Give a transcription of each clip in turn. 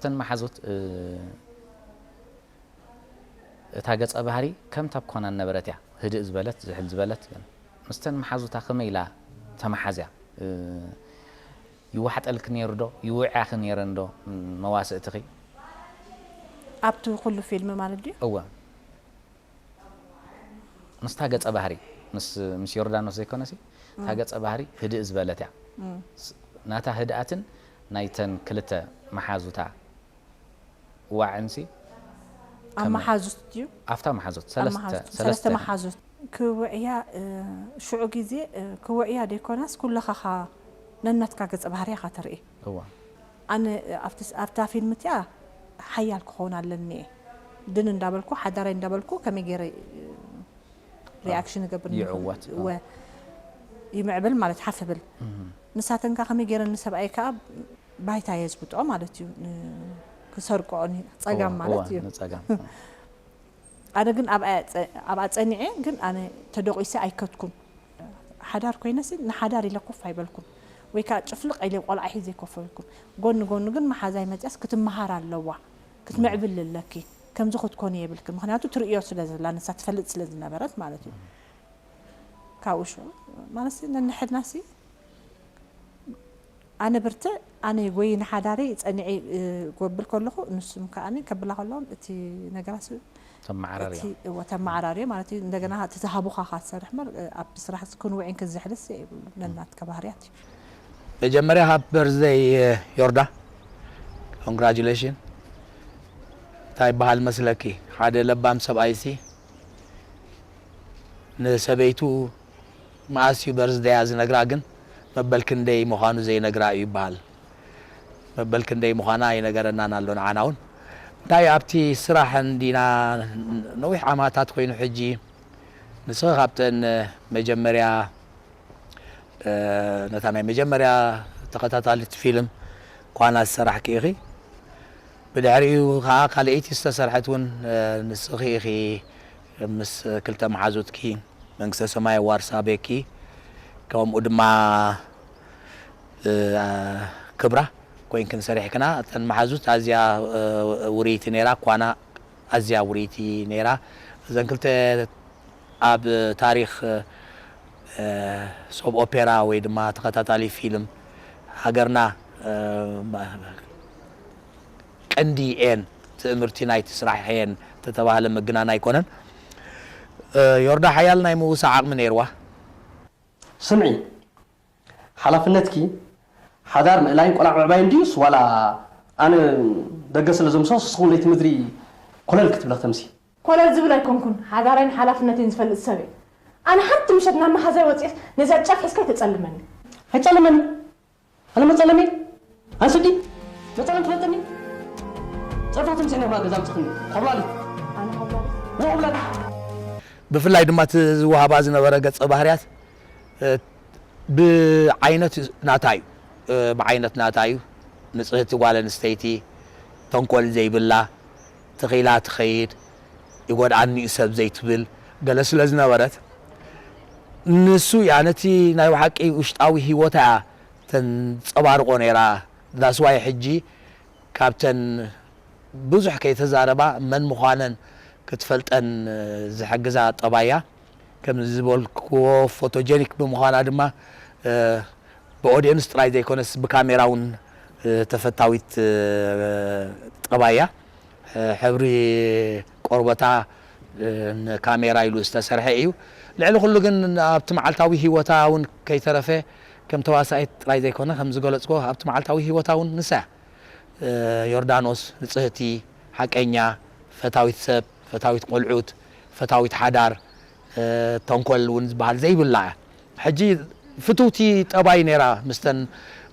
እተን መሓዙት እታ ገጸ ባህሪ ከምታ ኮናን ነበረት እያ፣ ህድእ ዝበለት ዝሕል ዝበለት። ግን ምስተን መሓዙታ ከመይ ኢላ ተመሓዝያ? ይዋሕጠልኪ ነይሩ ዶ? ይውዕያኺ ነይረን ዶ መዋስእትኺ? ኣብቲ ኩሉ ፊልም ማለት ድዩ? እወ። ምስታ ገጸ ባህሪ ምስ ምስ ዮርዳኖስ ዘይኮነሲ እታ ገጸ ባህሪ ህድእ ዝበለት እያ። ናታ ህድኣትን ናይተን ክልተ መሓዙታ ዋዕንሲ ኣብ መሓዙት ድዩ? ኣብታ መሓዙት ሰለስተ ሰለስተ መሓዙት ክውዕያ ሽዑ ግዜ ክውዕያ ደይኮነስ ኩለኻ ነናትካ ገጸ ባህሪ ኢኻ ተርኢ። እዋ ኣነ ኣብታ ፊልም እቲኣ ሓያል ክኸውን ኣለኒ እየ ድን እንዳበልኩ ሓዳራይ እንዳበልኩ ከመይ ገይረ reaction እገብር ይዕወት ይምዕብል ማለት ሓፍ ብል ንሳተን ከ ከመይ ገይረን ንሰብኣይ ከኣ ባይታ እየ ዝብጥዖ ማለት እዩ ክሰርቅኦ ጸጋም ማለት እዩ ንጸጋም ኣነ ግን ኣብኣ ጸኒዐ ግን ኣነ ተደቂሰ ኣይከድኩን ሓዳር ኮይነሲ ንሓዳር ኢለ ኮፍ ኣይበልኩን ወይ ከዓ ጭፍልቕ ኢለ ቆልዓ ሒዘ ኮፍ ኣይበልኩን ጎኒ ጎኒ ግን መሓዛይ መፅያስ ክትመሃር ኣለዋ ክትምዕብል ኣለኪ ከምዚ ክትኮኒ የብልኪ ምክንያቱ ትርእዮ ስለ ዘላ ንሳ ትፈልጥ ስለ ዝነበረት ማለት እዩ ካብኡ ሽዑ ማለት ነንሕድናሲ ኣነ ብርትዕ ኣነ ጎይ ንሓዳረይ ጸኒዐ ክብል ከለኹ ንሱም ከኣ ከብላ ከለውን እቲ ነገራት ተመዓራርያ ተመዓራርዮ ማለት እዩ እንደገና እቲ ዝሃቡኻ ካ ትሰርሕ እምበር ኣብ ስራሕ ክንውዒን ክንዝሕልስ የብሉ ነናትካ ባህርያት እዩ መጀመርያ ሃፕ በርዝደይ ዮርዳ ኮንግራጁሌሽን እንታይ ይበሃል መስለኪ ሓደ ለባም ሰብኣይሲ ንሰበይቱ መኣስ እዩ በርዝደያ ዝነግራ ግን መበል ክንደይ ምዃኑ ዘይነግራ እዩ ይበሃል። መበል ክንደይ ምዃና ኣይነገረናን ኣሎ ንዓና እውን። እንታይ ኣብቲ ስራሕ እንዲና ነዊሕ ዓማታት ኮይኑ ሕጂ ንስኺ ካብተን መጀመርያ ነታ ናይ መጀመርያ ተኸታታሊት ፊልም ኳና ዝሰራሕኪ ኢኺ። ብድሕሪኡ ከዓ ካልኣይቲ ዝተሰርሐት እውን ንስኺ ኢኺ ምስ ክልተ መሓዙትኪ መንግስተ ሰማይ ዋርሳ ቤኪ ከምኡ ድማ ክብራ ኮይንክን ሰሪሕክና እተን መሓዙት ኣዝያ ውርይቲ ነይራ ኳና ኣዝያ ውርይቲ ነይራ እዘን ክልተ ኣብ ታሪክ ሶብ ኦፔራ ወይ ድማ ተኸታታሊ ፊልም ሃገርና ቀንዲ ኤን ትእምርቲ ናይቲ ስራሕ ኤን ተተባህለ ምግናን ኣይኮነን። ዮርዳ ሓያል ናይ ምውሳእ ዓቕሚ ነይርዋ። ስምዒ፣ ሓላፍነትኪ ሓዳር ምእላይን ቆልዓ ምዕባይን ድዩስ ዋላ ኣነ ደገ ስለ ዘምሰስ ንስኹም ለይቲ ምድሪ ኮለል ክትብላ ተምሲ? ኮለል ዝብል ኣይኮንኩን፣ ሓዳረይን ሓላፍነተይን ዝፈልጥ ሰብ እየ። ኣነ ሓንቲ ምሸት ናብ መሓዛይ ወፂኤስ ነዚኣ ጫፍ ሒዝካ ኣይተፀልመኒ። ኣይፀልመኒ? ኣነ መፀለሚ ኣንስዲ መፀለም ትፈልጥኒ ፀርፋ ትምፅሕኒ ማ ገዛ ምፅኽኒ ኮብላሊ ኮብላሊ ብፍላይ ድማ እቲ ዝወሃባ ዝነበረ ገፀ ባህርያት ብዓይነት ናታ እዩ ብዓይነት ናታ እዩ ንፅህቲ ጓል ኣንስተይቲ ተንኮል ዘይብላ ተኺላ ትኸይድ ይጎድኣኒ እዩ ሰብ ዘይትብል ገለ ስለ ዝነበረት ንሱ እያ ነቲ ናይ ብሓቂ ውሽጣዊ ህይወታ እያ ተንፀባርቆ ነይራ that's why ሕጂ ካብተን ብዙሕ ከይተዛረባ መን ምዃነን ክትፈልጠን ዝሕግዛ ጠባያ ከም ዝበልክዎ photogenic ብምዃና ድማ ብ audience ጥራይ ዘይኮነስ ብ camera እውን ተፈታዊት ጠባይ እያ ሕብሪ ቆርበታ ን camera ኢሉ ዝተሰርሐ እዩ ልዕሊ ኩሉ ግን ኣብቲ መዓልታዊ ሂወታ እውን ከይተረፈ ከም ተዋሳኢት ጥራይ ዘይኮነ ከም ዝገለፅክዎ ኣብቲ መዓልታዊ ሂወታ እውን ንሳ እያ ዮርዳኖስ ንፅህቲ ሓቀኛ ፈታዊት ሰብ ፈታዊት ቆልዑት ፈታዊት ሓዳር ተንኮል እውን ዝበሃል ዘይብላ እያ ሕጂ ፍትውቲ ጠባይ ነይራ ምስተን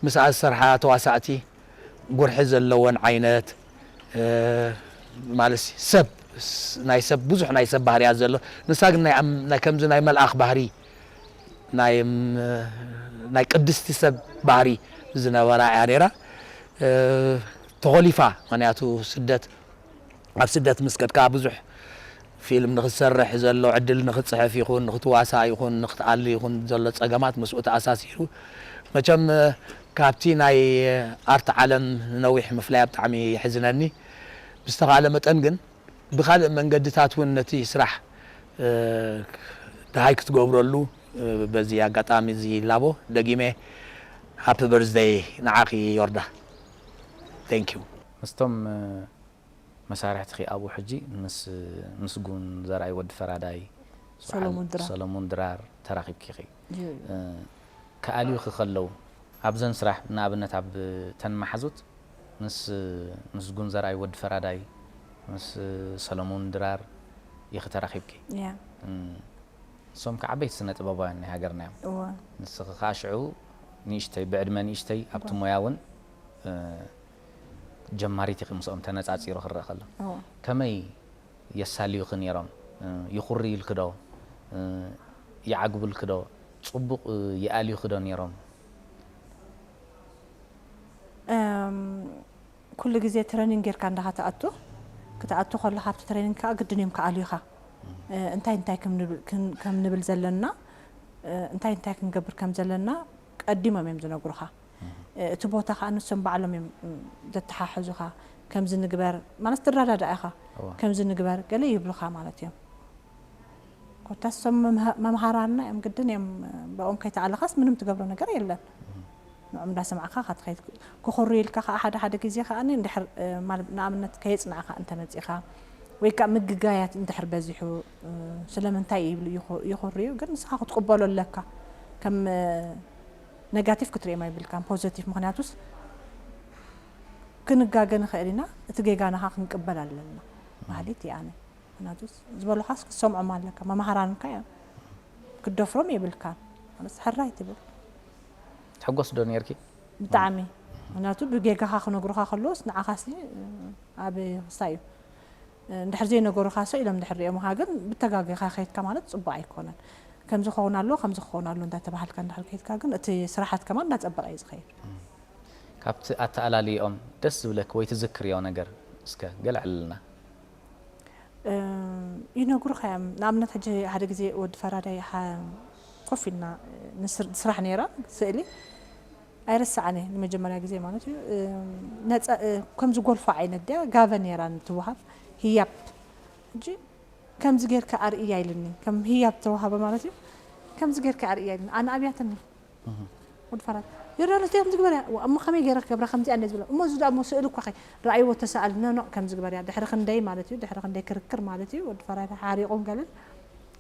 ምስኣ ዝሰርሓ ተዋሳእቲ ጉርሒ ዘለወን ዓይነት ማለት ሰብ ናይ ሰብ ብዙሕ ናይ ሰብ ባህርያት ዘሎ ንሳ ግን ናይ ከምዚ ናይ መልኣኽ ባህሪ ናይ ናይ ቅድስቲ ሰብ ባህሪ ዝነበራ እያ ነይራ ተኾሊፋ ምክንያቱ ስደት ኣብ ስደት ምስ ከድካ ብዙሕ ፊልም ንክትሰርሕ ዘሎ ዕድል ንክትፅሕፍ ይኹን ንክትዋሳእ ይኹን ንክትኣሊ ይኹን ዘሎ ፀገማት ምስኡ ተኣሳሲሩ መቸም ካብቲ ናይ ኣርት ዓለም ንነዊሕ ምፍላያ ብጣዕሚ የሕዝነኒ። ብዝተኻእለ መጠን ግን ብኻልእ መንገድታት እውን ነቲ ስራሕ ደሃይ ክትገብረሉ በዚ ኣጋጣሚ እዚ ላቦ ደጊመ ሃፒ በርዝደይ ንዓኺ ዮርዳ። Thank you። ምስቶም መሳርሕትኺ ኣብኡ ሕጂ ምስ ምስጉን ዘርኣይ ወዲ ፈራዳይ፣ ሰሎሙን ድራር ተራኺብኪ ኢኺ። ክኣልዩኺ ከለዉ ኣብዘን ስራሕ ንኣብነት ኣብ ተን መሓዙት ምስ ምስጉን ዘርኣይ ወዲ ፈራዳይ፣ ምስ ሰሎሙን ድራር ኢኺ ተራኺብኪ። እሶም ከዓ ዓበይቲ ስነ ጥበባውያን ናይ ሃገርና እዮም። ንስኺ ከዓ ሽዑ ንእሽተይ ብዕድመ ንእሽተይ ኣብቲ ሞያ እውን ጀማሪት ኢኺ ምስኦም ተነፃፂሩ ክረአ ከሎ ከመይ የሳልዩኺ ነይሮም? ይኹርዩልኪ ዶ? ይዓግቡልኪ ዶ? ፅቡቕ ይኣልዩኺ ዶ ነይሮም? ኩሉ ግዜ ትረኒንግ ጌርካ እንዳኻ ትኣቱ ክትኣቱ ከለኻ ኣብቲ ትሬኒንግ ከዓ ግድን እዮም ክኣልዩኻ እንታይ እንታይ ከም ንብል ዘለና እንታይ እንታይ ክንገብር ከም ዘለና ቀዲሞም እዮም ዝነግሩኻ እቲ ቦታ ከዓ ንሶም ባዕሎም እዮም ዘተሓሕዙኻ ከምዚ ንግበር ማለት ትረዳዳእ ኢኻ ከምዚ ንግበር ገለ ይብሉኻ ማለት እዮም ኮታስ እሶም መምሃራንና እዮም ግድን እዮም ብኦም ከይተኣለኻስ ምንም ትገብሮ ነገር የለን ንዖም እንዳሰማዕካ ኢኻ ትኸይድ ክኹርዩ ኢልካ ከዓ ሓደ ሓደ ግዜ ከዓ እንድሕር ንኣብነት ከየፅናዕካ እንተመፂኻ ወይ ከዓ ምግጋያት እንድሕር በዚሑ ስለምንታይ ይብሉ ይኹርዩ ግን ንስኻ ክትቅበሎ ኣለካ ከም negative ክትሪኦም ኣይብልካን positive ምክንያቱስ ክንጋገ ንኽእል ኢና እቲ ጌጋና ከዓ ክንቅበል ኣለና በሃሊት እየ ኣነ ምክንያቱስ ዝበሉኻስ ክትሰምዖም ኣለካ መምሃራንካ እዮም ክትደፍሮም የብልካን ኣነስ ሕራይ ትብል ትሕጎስ ዶ ነርኪ ብጣዕሚ ምክንያቱ ብጌጋኻ ክነግሩኻ ከለውስ ንዓኻሲ ኣብ ክሳ እዩ እንድሕር ዘይነገሩኻ ሰው ኢሎም እንድሕር ሪኦምኻ ግን ብተጋጊኻ ከይድካ ማለት ፅቡቅ ኣይኮነን ከምዚ ክኸውን ኣለዎ ከምዚ ክኸውን ኣለዎ እንዳተባሃልካ እንድሕር ከይድካ ግን እቲ ስራሓት ከማን እንዳፀበቀ እዩ ዝኸይድ ካብቲ ኣተኣላልይኦም ደስ ዝብለኪ ወይ ትዝክርዮ ነገር እስከ ገለ ዕልልና ይነግሩኻ እዮም ንኣብነት ሕጂ ሓደ ግዜ ወዲ ፈራዳይ ኮፍ ኢልና ስራሕ ነይራ ስእሊ ኣይረስዓን እየ ንመጀመርያ ግዜ ማለት እዩ ነፃ ከምዚ ጎልፎ ዓይነት ድያ ጋቨ ነይራ ንትወሃብ ህያብ ሕጂ ከምዚ ጌርካ ኣርእያ ኢልኒ ከም ህያብ ተዋሃበ ማለት እዩ ከምዚ ጌርካ ኣርእያ ኢልኒ ኣነ ኣብያትኒ ወዲ ፈራዳይ ይረኣሉ እቲ ከምዚ ግበር እያ እሞ ከመይ ገይረ ክገብራ ከምዚኣ እንደ ዝብላ እሞ እዚ ደኣ እሞ ስእሊ እኳ ኸይ ረኣይዎ ተሰኣል ነኖ ከምዚ ግበር እያ ድሕሪ ክንደይ ማለት እዩ ድሕሪ ክንደይ ክርክር ማለት እዩ ወዲ ፈራዳይ ሓሪቑን ገለን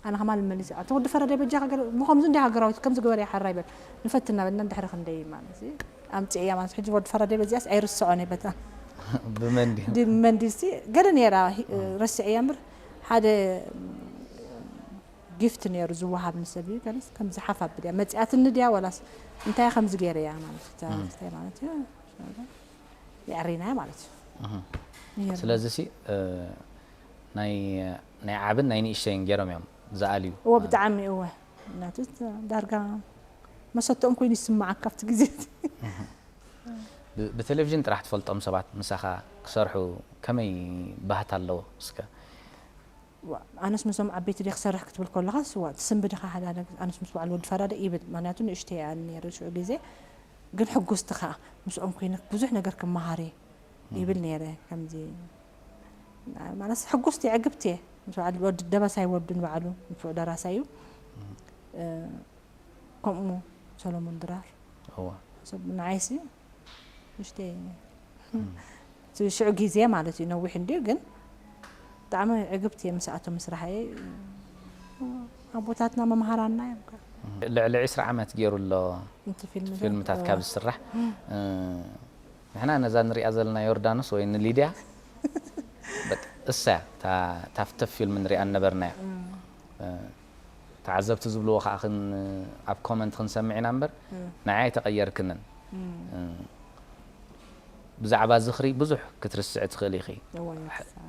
ኣነ ከማን መሊሰ ኣቲ ወዲ ፈረደ በጃኻ ገለ እሞ ከምዚ እንዲ ሃገራዊት ከምዚ ግበር እያ ሓራይ በል ንፈትና በልና ድሕሪ ክንደይ ማለት ኣምፅእያ ማለት ሕጂ ወዲ ፈረደ በዚኣስ ኣይርስዖን እየ በታ ብመንዲ ብመንዲ ሲ ገለ ነይራ ረስዕያ እምበር ሓደ ጊፍት ነይሩ ዝወሃብ ንሰብ እዩ ገለስ ከምዚ ሓፍ ኣብልያ መፂኣትኒ ድያ ወላስ እንታይ ከምዚ ገይረያ ማለት እዩ ተባብታይ ማለት እዩ የዕሪናያ ማለት እዩ ስለዚ ሲ ናይ ናይ ዓብን ናይ ንእሽተይን ገይሮም እዮም ዝኣልዩ እወ ብጣዕሚ እወ እናቱ ዳርጋ መሰተኦም ኮይኑ ይስማዓካ ኣብቲ ግዜ ብቴሌቪዥን ጥራሕ ትፈልጦም ሰባት ምሳኻ ክሰርሑ ከመይ ባህታ ኣለዎ እስከ ኣነስ ምስዞም ዓበይቲ ድየ ክሰርሕ ክትብል ከለኻስ ዋ ትስንብድ ኢኻ ሓደ ሓደ ኣነስ ምስ በዓል ወዲ ፈራደ ይብል ምክንያቱ ንእሽተይ እያ ነይረ ሽዑ ግዜ ግን ሕጉስቲ ከዓ ምስኦም ኮይነ ብዙሕ ነገር ክመሃር እየ ይብል ነይረ ከምዚ ማለት ሕጉስቲ እየ ዕግብቲ እየ ምስ በዓል ወዲ ደበሳይ ወዱ ንባዕሉ ንፉዕ ደራሳይ እዩ ከምኡ ሰሎሞን ድራር ንዓይሲ ሽዑ ግዜ ማለት እዩ ነዊሕ እንድዩ ግን ብጣዕሚ ዕግብቲ እየ ምስኣቶም ምስራሐይ ኣቦታትና መምሃራና እዮም ልዕሊ ዕስራ ዓመት ገይሩ ኣሎ እቲ ፊልምታት ካብ ዝስራሕ ንሕና ነዛ ንሪኣ ዘለና ዮርዳኖስ ወይ ንሊድያ እሳ እያ ታፍተፍ ፊልም ንሪኣ ነበርናያ ተዓዘብቲ ዝብልዎ ከዓ ኣብ ኮመንት ክንሰምዕ ኢና እምበር ንዓይ ኣይተቐየርክንን ብዛዕባ ዝኽሪ ብዙሕ ክትርስዒ ትኽእሊ ኢኺ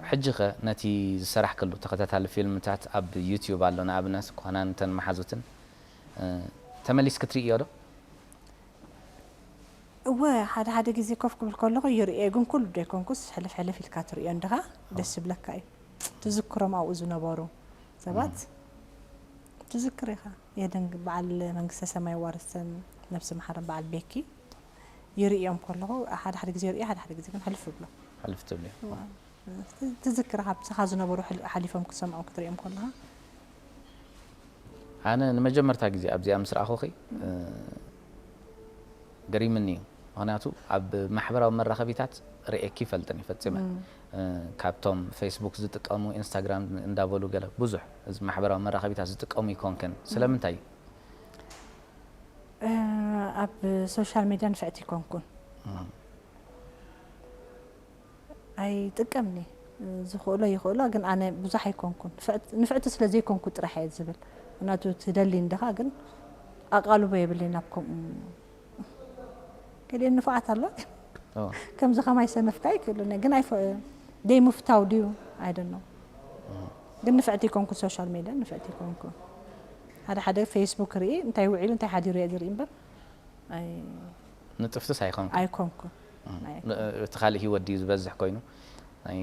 ሕጂ ኸ ነቲ ዝሰራሕክሉ ተኸታታሊ ፊልምታት ኣብ ዩትዩብ ኣሎ ንኣብነት ኮናን ተን መሓዙትን ተመሊስኪ ትርእዮ ዶ እወ ሓደ ሓደ ግዜ ኮፍ ክብል ከለኹ ይርእየ ግን ኩሉ ዶ ኣይኮንኩስ ሕልፍ ሕልፍ ኢልካ ትርእዮ እንድኻ ደስ ይብለካ እዩ ትዝክሮም ኣብኡ ዝነበሩ ሰባት ትዝክር ኢኻ የደንግ በዓል መንግስተ ሰማይ ዋርሰን ነብሲ መሓረም በዓል ቤኪ ይርእዮም ከለኹ፣ ሓደ ሓደ ግዜ ይርእዮ፣ ሓደ ሓደ ግዜ ግን ሕልፍ እብሎ። ሕልፍ ትብልዮ። እዋ። ትዝክር፣ ካብስኻ ዝነበሩ ሕል-፣ ሓሊፎም ክትሰምዖም ክትርእዮም ከለኻ? ኣነ ንመጀመርታ ግዜ ኣብዚኣ ምስ ረኣኹኺ፣ እ፣ ገሪምኒ እዩ። ምኽንያቱ ኣብ ማሕበራዊ መራኸቢታት ርእየኪ ይፈልጥን እዩ ፈጺመ። እም። እ፣ ካብቶም ፌስቡክ ዝጥቀሙ፣ ኢንስታግራም እንዳበሉ ገለ ብዙሕ እዚ ማሕበራዊ መራኸቢታት ዝጥቀሙ ይኮንክን። እም። ስለምንታይ እዩ? እ፣ ኣብ ሶሻል ሚድያ ንፍዕቲ ኣይኮንኩን። እም። ኣይጥቀምኒ። ዝኽእሎ ይኽእሎ፣ ግን ኣነ ብዙሕ ኣይኮንኩን። ንፍዕት-፣ ንፍዕቲ ስለ ዘይኮንኩ ጥራሕ እየ ዝብል። ምኽንያቱ ትደሊ እንዲኻ፣ ግን ኣቓልቦ የብለይን ናብ ከምኡ። ገሊአን ንፉዓት ኣለዋ፣ ግን ኦ። ከምዚ ከማይ ሰነፍካ ኣይክእሉን እየ። ግን ኣይፈ-፣ ደይ ምፍታው ድዩ? I don't know። እም። ግን ንፍዕቲ ኣይኮንኩን፣ ሶሻል ሚድያ ንፍዕቲ ኣይኮንኩን። ሓደ ሓደ ፌስቡክ ርኢ፣ እንታይ ውዒሉ እንታይ ሓዲሩ እየ ዝርኢ እምበር፣ ኣይ-፣ ንጥፍትስ ኣይኮንኩን። ኣይኮንኩን። እም። ናይ ን-፣ እቲ ካልእ ህይወት ድዩ ዝበዝሕ ኮይኑ? ናይ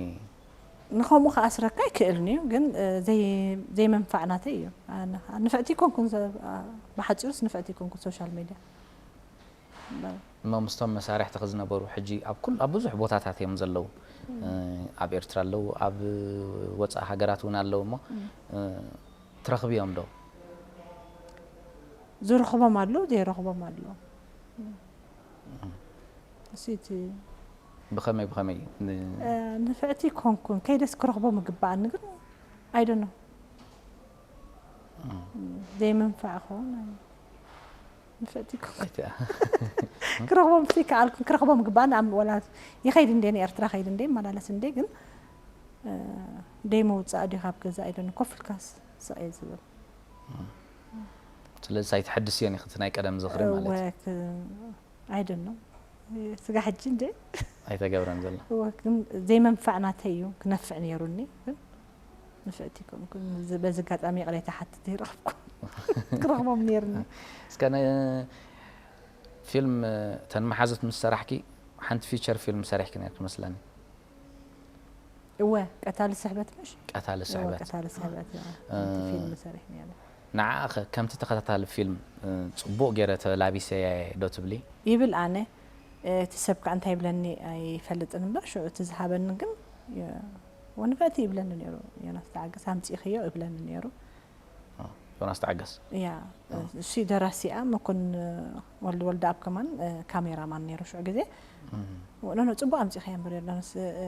ንኸምኡ ክኣስረካ ኣይክእልን እዩ፣ ግን፣ እ፣ ዘይ-፣ ዘይመንፋዕ ናተይ እዩ። ኣነ ኸኣ ንፍዕቲ ኣይኮንኩን፣ ዘ-፣ ኣ-፣ ብሓጺሩስ ንፍዕቲ ኣይኮንኩን ሶሻል ሚድያ። እሞ ምስቶም መሳርሕትኺ ዝነበሩ፣ ሕጂ ኣብ ኩል-፣ ኣብ ብዙሕ ቦታታት እዮም ዘለዉ። እም። እ፣ ኣብ ኤርትራ ኣለዉ፣ ኣብ ወጻኢ ሃገራት እውን ኣለዉ እሞ፣ እም። እ፣ ትረኽብዮም ዶ? ዝረኽቦም ኣለዉ፣ ዘይረኽቦም ኣለዉ። እም። እሱ እቲ ብኸመይ ብኸመይ ን- እ፣ ንፍዕቲ ኣይኮንኩን፣ ከይደስ ክረኽቦም ይግብኣኒ፣ ግን I don't know። እም። ዘይምንፋዕ ክኸውን፣ ኣይ-፣ ንፍዕቲ ኣይኮንኩን። ኣይተ-፣ ክረኽቦም ፍትይ ከኣልኩን፣ ክረኽቦም ይግብኣኒ፣ ኣም-፣ ወላ ይኸይድ እንደ ንኤርትራ፣ ኸይድ እንደ ይመላለስ እንደ፣ ግን፣ እ፣ ደይ ምውጻእ ድዩ ካብ ገዛ? I don't know፣ ኮፍ ኢልካስ ስቕ እየ ዝብል። እም። ስለዚ ኣይትሐድስዮን ኢኺ እቲ ናይ ቀደም ዝኽሪ ማለት እወ፣ እዩ። ክ-፣ I don't know። ስጋ ሕጂ እንደ ኣይተገብረን ዘሎ። እወ፣ ግን ዘይመንፋዕ ናተይ እዩ፣ ክነፍዕ ነይሩኒ፣ ግን ንፍዕቲ ኣይኮንኩን። ዝ-፣ በዚ ኣጋጣሚ ይቕሬታ ሓትት ይረኽብኩ። ክረኽቦም ነይሩኒ። እስከ ነ-፣ ፊልም፣ እተን መሓዙት ምስ ሰራሕኪ፣ ሓንቲ ፊቸር ፊልም ሰሪሕኪ ነይርኪ መስለኒ። እወ፣ ቀታሊ ስሕበት ምሽ? ቀታሊ እወ፣ ስሕበት። ቀታሊ ስሕበት፣ እወ። እ፣ ሓንቲ ፊልም ሰሪሕ ነይረ። ንዓኣ ኸ ከምቲ ተኸታታሊ ፊልም፣ እ፣ ጽቡቕ ገይረ ተላቢሰያ እየ ዶ ትብሊ? ይብል ኣነ። እ፣ እቲ ሰብ ከኣ እንታይ ይብለኒ ኣይፈልጥን እምበር፣ ሽዑ እቲ ዝሃበኒ ግን፣ የ-፣ ወንፈቲ ይብለኒ ነይሩ። ዮናስ ተዓገስ ኣምጺእኽዮ ይብለኒ ነይሩ። አ፣ ዮናስ ተዓገስ። ያ፣ አ። እሱ ደራሲኣ፣ መኮንን ወልደ ወልደኣብ ከማን፣ እ፣ ካሜራማን ነይሩ ሽዑ ግዜ። እም። ወ-፣ ኖ፣ ኖ፣ ጽቡቕ ኣምጺእኻዮ እምበር ዮርዳኖስ፣ እ፣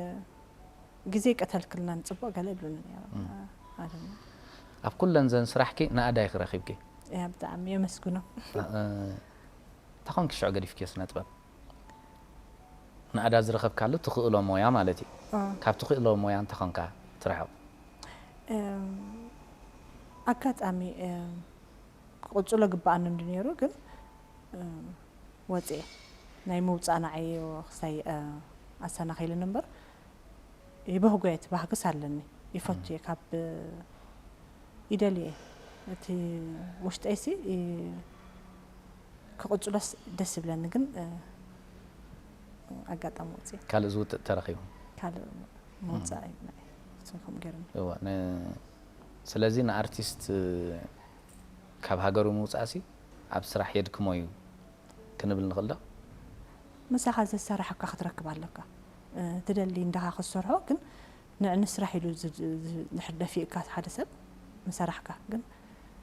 ግዜ ቀተልክልናን ጽቡቕ ገለ ይብሉኒ ነይሮም። እም። እ፣ ኣለም። ኣብ ኩለን ዘን ስራሕኪ ንኣዳይኺ ረኺብኪ? ያ፣ ብጣዕሚ የመስግኖ። እ፣ እንታይ ኾንኪ ሽዑ ገዲፍክዮ ስነ ጥበብ? ንኣዳ ዝረኸብካሉ ትኽእሎ ሞያ ማለት እዩ። እ። ካብ ትኽእሎ ሞያ እንታይ ኾንካ ትርሕቕ? እም፣ ኣጋጣሚ፣ እም፣ ክቕጽሎ ግብኣኒ እንዲ ነይሩ፣ ግን፣ እም፣ ወጽኤ ናይ ምውጻእ ንዓይ ክሳይ፣ እ፣ ኣሰናኺሉኒ እምበር፣ ይበህጎ እየ፣ እቲ ባህግስ ኣለኒ። ይፈቱ እም። እየ፣ ካብ ይደልዮ እየ። እቲ ውሽጠይሲ ይ-፣ ክቕጽሎስ ደስ ይብለኒ፣ ግን፣ እ፣ ኣጋጣሚ ወጽኤ። ካልእ ዝውጥእ ተረኺቡ? ካልእ ምውጻእ እም። ኣይብላዕ እየ። እሱ ከምኡ ገይሩኒ። እወ፣ ን-፣ ስለዚ ንኣርቲስት ካብ ሃገሩ ምውጻእሲ ኣብ ስራሕ የድክሞ እዩ። ክንብል ንኽእል ዶ? ምሳኻ ዘሰራሕካ ክትረክብ ኣለካ። እ፣ ትደሊ እንዳኻ ክትሰርሖ፣ ግን ንዕ-፣ ንስራሕ ኢሉ ዝ-፣ ዝ-፣ እንድሕር ደፊእካ ሓደ ሰብ ምሰራሕካ፣ ግን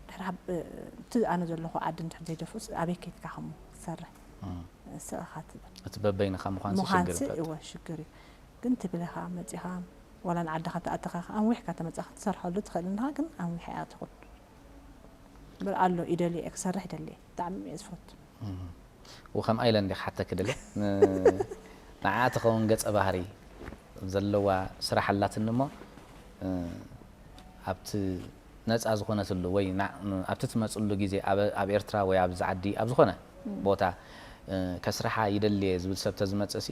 ድሕሪ ሃብ-፣ እ፣ እቲ ኣነ ዘለኹ ዓዲ እንድሕር ዘይደፍኡስ ኣበይ ከይድካ ከሞ ክትሰርሕ? እም። ስቕኻ ትብል። እቲ በበይንኻ ምዃንሲ ምዃንሲ ሽግር ይፈጥር። እወ፣ ሽግር እዩ። ግን ትብለኻ መጺኻ፣ ዋላ ንዓድኻ ተኣተኻ፣ ኣንዊሕካ ተመጻኻ ክትሰርሐሉ ትኽእል እንድኻ፣ ግን ኣንዊሐ እያ ትኹን። እምበር ኣሎ፣ ይደሊ እየ፣ ክሰርሕ ይደሊ እየ። ብጣዕሚ እየ ዝፈቱ። እም። ወከም ኣይለን እንዲኻ ሓተኪ ደልየ። ን-፣ ንዓኣ ትኸውን ገጸ ባህሪ ዘለዋ ስራሕ ኣላትኒ እሞ፣ እ፣ ኣብቲ ነጻ ዝኾነትሉ ወይ ና-፣ ኣብቲ ትመጽሉ ግዜ ኣብ፣ ኣብ ኤርትራ ወይ ኣብዚ ዓዲ ኣብ ዝኾነ እም። ቦታ፣ እ፣ ከስርሓ ይደሊ እየ ዝብል ሰብ ተዝመጽእሲ፣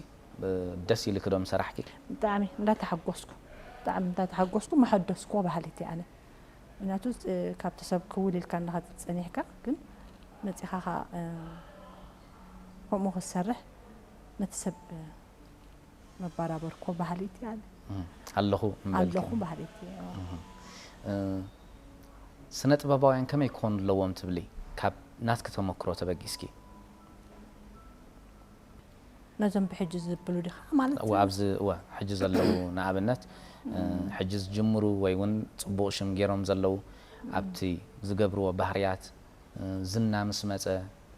እ፣ ደስ ኢልኪ ዶ ምሰራሕኪ? ብጣዕሚ እንዳተሓጎስኩ፣ ብጣዕሚ እንዳተሓጎስኩ መሐደስኩዎ ባህሊት እየ ኣነ። ምክንያቱ፣ እ፣ ካብቲ ሰብ ክውል ኢልካ እንዳኻ ጸኒሕካ፣ ግን መጺኻ ኸኣ፣ እ፣ ከምኡ ክትሰርሕ ነቲ ሰብ፣ እ፣ መባራበርኮ ባህሊት እያ። እም፣ ኣለኹ እምበልኪ። ኣለኹ ባህሊት እያ። እም። እ፣ ስነ ጥበባውያን ከመይ ክኾኑ ኣለዎም ትብሊ? ካብ ናትኪ ተመክሮ ተበጊስኪ? ነዞም ብሕጂ ዝብሉ ዲኻ ማለት እወ ኣብዚ እወ ሕጂ ዘለዉ ንኣብነት ሕጂ ዝጅምሩ ወይ እውን ፅቡቕ ሽም ገይሮም ዘለዉ ኣብቲ ዝገብርዎ ባህርያት ዝና ምስ መፀ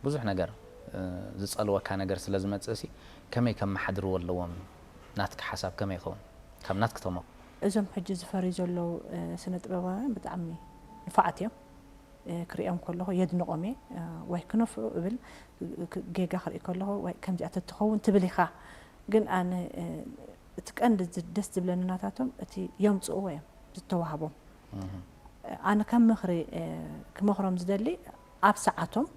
ብዙሕ ነገር ዝፀልወካ ነገር ስለ ዝመፅእ ሲ ከመይ ከመሓድርዎ ኣለዎም ናትካ ሓሳብ ከመይ ይኸውን ካብ ናትክ ተመክሮ እዞም ሕጂ ዝፈርዩ ዘለዉ ስነ ጥበባውያን ብጣዕሚ ንፋዓት እዮም ክሪኦም ከለኹ የድንቖም እየ ወይ ክነፍዑ እብል ጌጋ ክርኢ ከለኹ ወይ ከምዚኣ ተትኸውን ትብል ኢኻ ግን ኣነ እቲ ቀንዲ ደስ ዝብለኒ ናታቶም እቲ የምፅእዎ እዮም ዝተዋህቦም ኣነ ከም ምኽሪ ክመኽሮም ዝደሊ ኣብ ሰዓቶም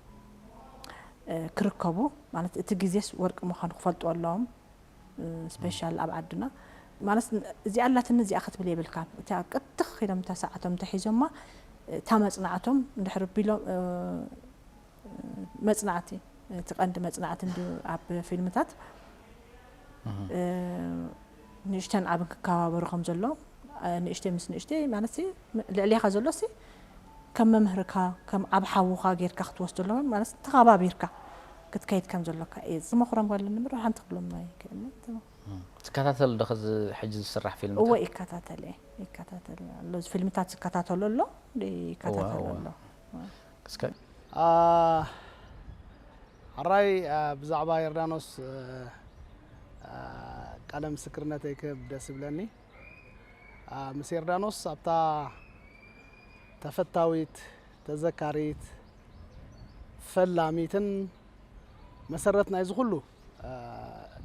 ክርከቡ ማለት እቲ ግዜስ ወርቂ ምዃኑ ክፈልጡ ኣለዎም special ኣብ ዓድና ማለት እዚኣ ኣላትኒ እዚኣ ክትብል የብልካን እታ ቅትኽ ኢሎም እታ ሰዓቶም እንተሒዞማ እታ መፅናዕቶም እንድሕር ቢሎም መፅናዕቲ እቲ ቀንዲ መፅናዕቲ እንድዩ ኣብ ፊልምታት ንእሽተን ዓብን ክከባበሩ ከም ዘሎ ንእሽተይ ምስ ንእሽተይ ማለት ልዕሌኻ ዘሎ ሲ ከም መምህርካ ከም ዓብ ሓውኻ ጌርካ ክትወስዶ ኣለዎ ማለት ተኸባቢርካ ክትከይድ ከም ዘሎካ እየ ዝመኽሮም ከለኒ ምር ሓንቲ ክብሎም ኣይክእልን ትከታተል ዶ ከዚ ሕጂ ዝስራሕ ፊልም እወ ይከታተል እየ ይከታተል ኣሎ ፊልምታት ዝከታተሉ ኣሎ ይከታተሉ ኣሎ እስከ ሕራይ ብዛዕባ ዮርዳኖስ ቃለ ምስክርነተይ ክህብ ደስ ይብለኒ። ምስ ዮርዳኖስ ኣብታ ተፈታዊት፣ ተዘካሪት፣ ፈላሚትን መሰረት ናይዚ ኩሉ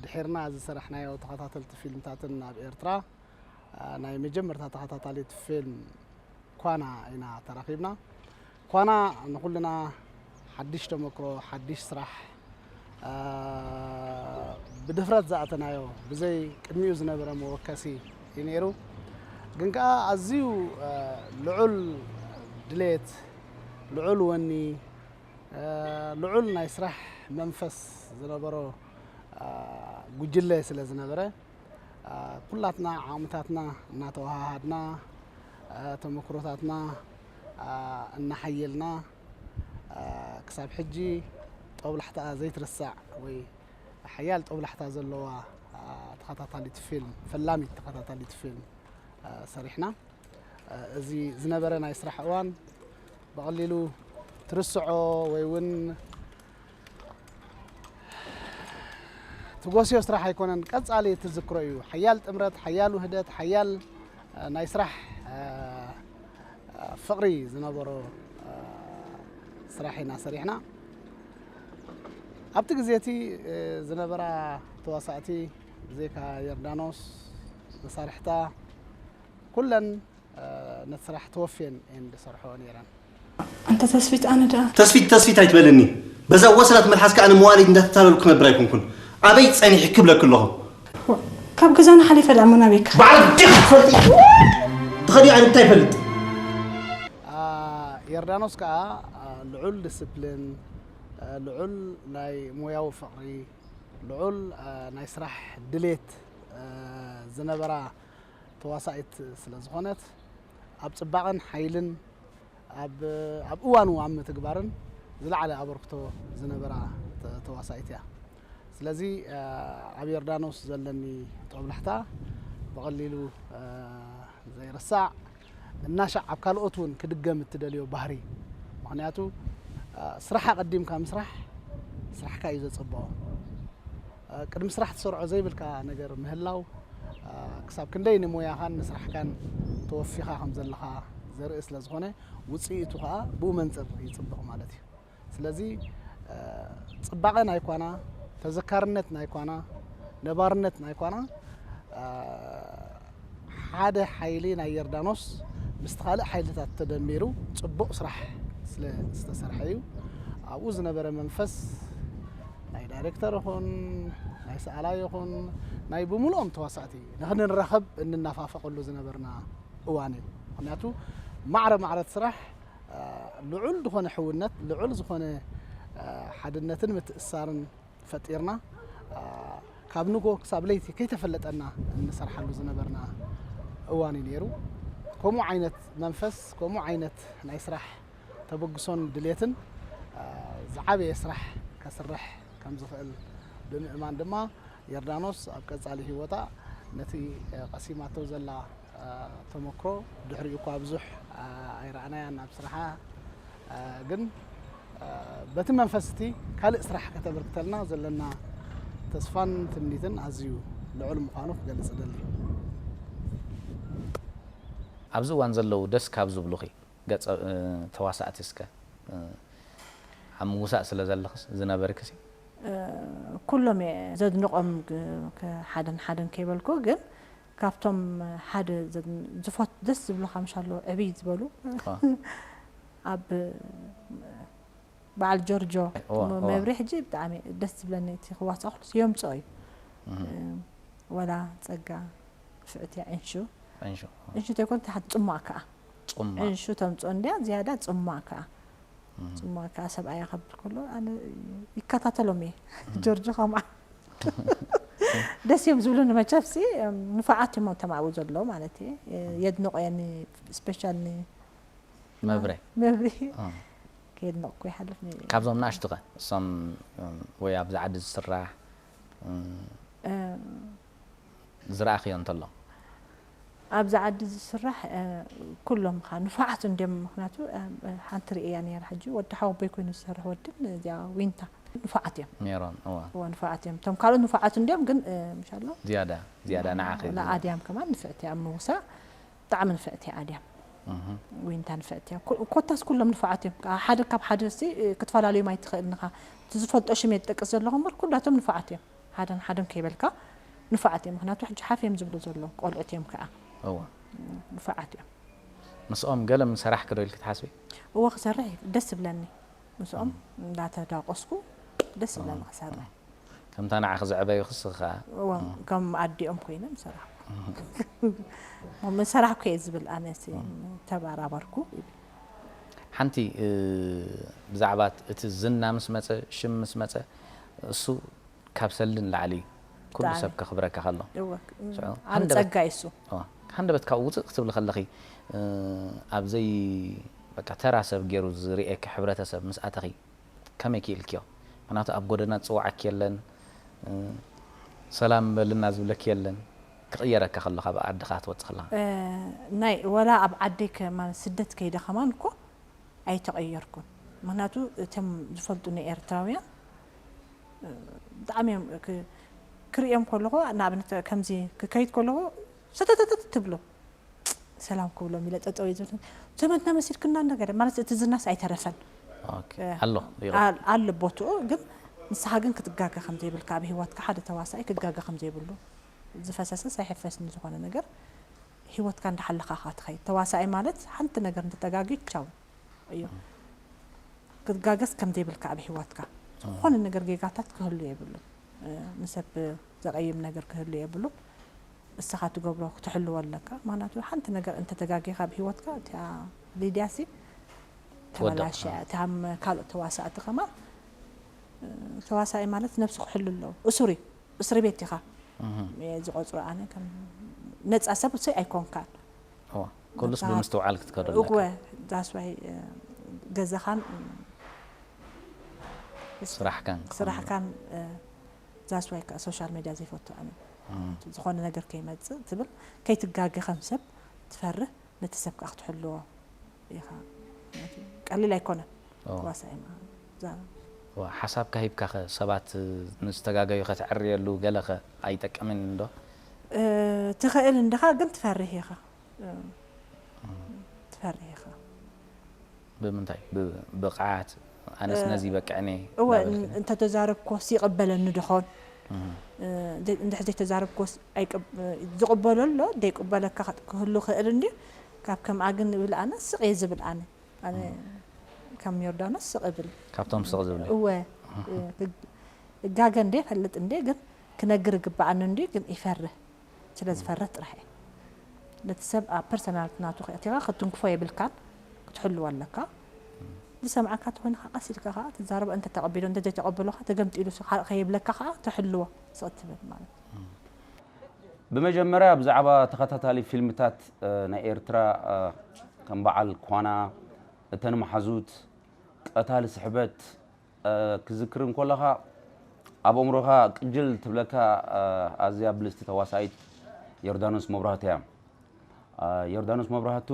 ድሒርና ዝሰራሕናዮ ተኸታተልቲ ፊልምታትን ኣብ ኤርትራ ናይ መጀመርታ ተኸታታሊት ፊልም ኳና ኢና ተራኺብና። ኳና ንኹልና ሓድሽ ተመክሮ፣ ሓድሽ ስራሕ፣ ብድፍረት ዝኣተናዮ፣ ብዘይ ቅድሚኡ ዝነበረ መወከሲ እዩ ነይሩ። ግን ከኣ ኣዝዩ ልዑል ድሌት፣ ልዑል ወኒ፣ ልዑል ናይ ስራሕ መንፈስ ዝነበሮ ጉጅለ ስለ ዝነበረ፣ ኩላትና ዓቕምታትና እናተወሃሃድና፣ ተመክሮታትና እናሓየልና፣ ክሳብ ሕጂ ጦብላሕታኣ ዘይትርሳዕ ወይ ሓያል ጦብላሕታ ዘለዋ ተኸታታሊት ፊልም፣ ፈላሚት ተኸታታሊት ፊልም ሰሪሕና። እዚ ዝነበረ ናይ ስራሕ እዋን ብቐሊሉ ትርስዖ ወይ እውን ትጎስዮ ስራሕ ኣይኮነን። ቀጻሊ ትዝክሮ እዩ። ሓያል ጥምረት፣ ሓያል ውህደት፣ ሓያል ናይ ስራሕ ፍቕሪ ዝነበሮ ስራሕ ኢና ሰሪሕና። ኣብቲ ግዜ እቲ ዝነበራ ተዋሳእቲ ብዘይካ ዮርዳኖስ መሳርሕታ ኩለን ነቲ ስራሕ ተወፍየን እየን ዝሰርሕኦ ነይረን። ኣንታ ተስፊት ኣነ ደኣ። ተስፊት ተስፊት ኣይትበልኒ። በዛ ወሰናት መልሓስካ ኣነ መዋሊድ እንዳተታለልኩ ክነብር ኣይኮንኩን። ኣበይ ጸኒሐ ክብለኪ ኣለኹ። ካብ ገዛና ሓሊፈ ደኣ መን ኣበይካ? ባዕልኻ ዲኻ ትፈልጢ። ትኸዲ ኣነ እንታይ ይፈልጥ? ዮርዳኖስ ከኣ ልዑል ዲስፕሊን፣ ልዑል ናይ ሞያዊ ፍቕሪ፣ ልዑል ናይ ስራሕ ድሌት ዝነበራ ተዋሳኢት ስለ ዝኾነት ኣብ ጽባቐን ሓይልን ኣብ እዋኑ ኣብ ምትግባርን ዝለዓለ ኣበርክቶ ዝነበራ ተዋሳኢት እያ። ስለዚ ኣብ ዮርዳኖስ ዘለኒ ጦብላሕታ ብቐሊሉ ዘይርሳዕ እናሻዕ ኣብ ካልኦት እውን ክድገም እትደልዮ ባህሪ። ምኽንያቱ ስራሕ ኣቐዲምካ ምስራሕ ስራሕካ እዩ ዘጸብቖ። ቅድሚ ስራሕ ትሰርዖ ዘይብልካ ነገር ምህላው ክሳብ ክንደይ ንሞያኻን ንስራሕካን ተወፊኻ ከም ዘለኻ ዘርኢ ስለ ዝኾነ ውፅኢቱ ከዓ ብኡ መንፅር ይፅብቕ ማለት እዩ። ስለዚ ፅባቐ ናይ ኳና፣ ተዘካርነት ናይ ኳና፣ ነባርነት ናይ ኳና ሓደ ሓይሊ ናይ ዮርዳኖስ ምስቲ ካልእ ሓይልታት ተደሚሩ ፅቡቕ ስራሕ ስለ ዝተሰርሐ እዩ። ኣብኡ ዝነበረ መንፈስ ናይ ዳይሬክተር ይኹን ናይ ሰኣላይ ይኹን ናይ ብምልኦም ተዋሳእቲ ንክንራኸብ እንናፋፈቐሉ ዝነበርና እዋን እዩ። ምክንያቱ ማዕረ ማዕረት ስራሕ ልዑል ዝኾነ ሕውነት፣ ልዑል ዝኾነ ሓድነትን ምትእስሳርን ፈጢርና ካብ ንጎ ክሳብ ለይቲ ከይተፈለጠና እንሰርሓሉ ዝነበርና እዋን እዩ ነይሩ። ከምኡ ዓይነት መንፈስ፣ ከምኡ ዓይነት ናይ ስራሕ ተበግሶን ድሌትን ዝዓበየ ስራሕ ከስርሕ ከም ዝኽእል ብምእማን ድማ ዮርዳኖስ ኣብ ቀጻሊ ህይወታ ነቲ ቀሲማቶ ዘላ ተመክሮ፣ ድሕሪኡ እኳ ብዙሕ ኣይረኣናያን ኣብ ስራሓ፣ ግን በቲ መንፈስ እቲ ካልእ ስራሕ ከተበርክተልና ዘለና ተስፋን ትምኒትን ኣዝዩ ልዑል ምዃኑ ክገልጽ እደሊ። ኣብዚ እዋን ዘለዉ ደስ ካብ ዝብሉኺ ገጸ ተዋሳእቲ እስከ ኣብ ምውሳእ ስለ ዘለኽስ ዝነበርክሲ? ኩሎም እየ ዘድንቖም፣ ሓደን ሓደን ከይበልኩ፣ ግን ካብቶም ሓደ ዝፈት ደስ ዝብሉኻ ምሻሎ ዕብይ ዝበሉ ኣብ በዓል ጆርጆ መብሪ ሕጂ ብጣዕሚ ደስ ዝብለኒ እቲ ክዋሳእ ኩሉ የምፅኦ እዩ። ወላ ፀጋ ፍዕትያ ዕንሹ ዕንሹ ተይኮን ትሓት ፅሟቅ ከዓ ዕንሹ ተምፅኦ እንድያ ዝያዳ ፅሟቅ ከዓ ፅሟቅ ከዓ ሰብኣያ ከብል ከሎ ኣነ ይከታተሎም እየ። ጆርጆ ከምዓ ደስ እዮም ዝብሉኒ መቸፍሲ ንፉዓት እዮም ተማዕቡ ዘሎ ማለት እየ። የድንቆ እየ special ን መብሪ መብሪ ከየድነቕኩ ይሓልፍ። ካብዞም ናእሽቱ ኸ እሶም ወይ ኣብዚ ዓዲ ዝስራሕ ዝረኣኽዮ እንተሎ? ኣብዚ ዓዲ ዝስራሕ ኩሎም ኸዓ ንፉዓት እንድዮም። ምኽንያቱ ሓንቲ ርእየያ ነይረ ሕጂ ወዲ ሓወቦይ ኮይኑ ዝሰርሕ ወድን እዚኣ ዊንታ ንፉዓት እዮም። ሜሮን እዋ እዋ ንፉዓት እዮም። እቶም ካልኦት ንፉዓት እንድዮም ግን ምሻሎ ዝያዳ ዝያዳ ንዓኺ ንኣድያም ከማን ንፍዕቲ ኣብ ምውሳእ ብጣዕሚ ንፍዕቲ እያ ኣድያም። ዊንታ ንፍዕቲ እያ። ኮታስ ኩሎም ንፉዓት እዮም። ሓደ ካብ ሓደ ሲ ክትፈላልዮም ኣይትኽእልን ኢኻ። እቲ ዝፈልጦ ሽም እየ ዝጠቅስ ዘለኹ እምበር ኩላቶም ንፉዓት እዮም። ሓደን ሓደን ከይበልካ ንፉዓት እዮም። ምኽንያቱ ሕጂ ሓፍ እዮም ዝብሉ ዘለዉ ቆልዑት እዮም ከዓ። እዋ ንፉዓት እዮም። ምስኦም ገለ ምሰራሕኪ ዶ ኢልኪ ትሓስቢ? እወ ክሰርሕ ደስ ይብለኒ። ምስኦም እንዳተዳቆስኩ ደስ ይብለኒ ክሰርሕ። ከምታ ንዓኺ ዘዕበዩኺ እስኺ ኸኣ። እወ ከም ኣዲኦም ኮይነ ምሰራሕኩ። ምሰራሕኩ እየ ዝብል ኣነሲ ተባራበርኩ። ሓንቲ ብዛዕባ እቲ ዝና ምስ መጸ ሽም ምስ መጸ እሱ ካብ ሰልዲ ንላዕሊ ኩሉ ሰብ ከኽብረካ ከሎ ዓብ ጸጋ እዩ እሱ። ሃንደበት ካብኡ ውፅእ ክትብሊ ከለኺ ኣብ ዘይ በቃ ተራ ሰብ ገይሩ ዝርእየኪ ሕብረተሰብ ምስ ኣተኺ ከመይ ክኢልክዮ? ምኽንያቱ ኣብ ጎደና ዝፅውዓኪ የለን፣ ሰላም በልና ዝብለኪ የለን። ክቕየረካ ከሎ ካብ ዓድኻ ክትወፅእ ከለኻ ናይ ወላ ኣብ ዓደይ ማለት ስደት ከይደ ከማን እኮ ኣይተቐየርኩን። ምኽንያቱ እቶም ዝፈልጡኒ ኤርትራውያን ብጣዕሚ እዮም ክርእዮም ከለኹ ንኣብነት ከምዚ ክከይድ ከለኹ ሰተተተት ትብሉ ሰላም ክብሎም ኢለ ጠጠው እየ ዝብል። ዘመድና መሲልክና እናገደ ማለት እቲ ዝናስ ኣይተረፈን ኣሎ ኣሎ ቦትኡ ግን ንስኻ ግን ክትጋገ ከም ዘይብልካ ኣብ ህይወትካ ሓደ ተዋሳኢ ክጋገ ከም ዘይብሉ ዝፈሰሰስ ኣይሕፈስን ዝኾነ ነገር ህይወትካ እንዳሓለኻ ኻ ትኸይድ ተዋሳኢ ማለት ሓንቲ ነገር እንተተጋግዩ ቻው እዩ ክትጋገስ ከም ዘይብልካ ኣብ ህይወትካ ዝኾነ ነገር ጌጋታት ክህሉ የብሉን ንሰብ ዘቐይም ነገር ክህሉ የብሉን እስኻ ትገብሮ ክትሕልዎ ኣለካ። ምኽንያቱ ሓንቲ ነገር እንተተጋጊኻ ኣብ ሂወትካ እቲኣ ሊድያ ሲ ተበላሽያ። እታ ካልኦት ተዋሳእቲ ከማን ተዋሳኢ ማለት ነብሱ ክሕሉ ኣለዎ። እሱር እዩ። እስሪ ቤት ኢኻ እየ ዝቆፅሮ ኣነ ከም ነፃ ሰብ ሲ ኣይኮንካን። ኩሉስ ብምስትውዓል ክትከዶ ኣለካ። እወ that's why ገዛኻን ስራሕካን ስራሕካን that's why ከዓ social media ዘይፈቱ ኣነ ዝኾነ ነገር ከይመፅእ ትብል ከይትጋገ ከም ሰብ ትፈርህ ነቲ ሰብ ከዓ ክትሕልዎ ኢኻ ቀሊል ኣይኮነን ተዋሳኢ ሓሳብካ ሂብካ ሰባት ንዝተጋገዩ ከተዕርየሉ ገለ ከ ኣይጠቅምን ዶ ትኽእል እንድኻ ግን ትፈርህ ኢኻ ትፈርህ ኢኻ ብምንታይ ብብቕዓት ኣነስ ነዚ ይበቅዕኒ እወ እንተተዛረብኮስ ይቕበለኒ ድኾን እንድሕ ዘይተዛረብኮስ ዝቕበሎ ኣሎ ዘይቅበለካ ክህሉ ክእል እንዲ ካብ ከምኣ ግን ይብል ኣነ ስቕ እየ ዝብል ኣነ ኣነ ከም ዮርዳኖስ ስቕ እብል ካብቶም ስቕ ዝብሉ እወ እጋገ እንደ ፈልጥ እንደ ግን ክነግር ይግብኣኒ እንዲ ግን ይፈርህ ስለ ዝፈርህ ጥራሕ እየ ነቲ ሰብ ኣብ ፐርሰናልቲ ናቱ ከእቲኻ ክትንክፎ የብልካን ክትሕልዎ ኣለካ ዝሰምዓካ ተኮይኑ ከዓ ቀስ ኢልካ ከዓ ትዛረቦ እንተ ተቀቢሎ እንተ ዘይተቀበሎ ከዓ ተገምጢሉ ከይብለካ ከዓ ትሕልዎ ስቅ ትብል ማለት ብመጀመርያ ብዛዕባ ተኸታታሊ ፊልምታት ናይ ኤርትራ ከም በዓል ኳና እተን መሓዙት ቀታሊ ስሕበት ክዝክር እንኮለኻ ኣብ ኣእምሮኻ ቅጅል ትብለካ ኣዝያ ብልጽቲ ተዋሳኢት ዮርዳኖስ መብራህቱ እያ። ዮርዳኖስ መብራህቱ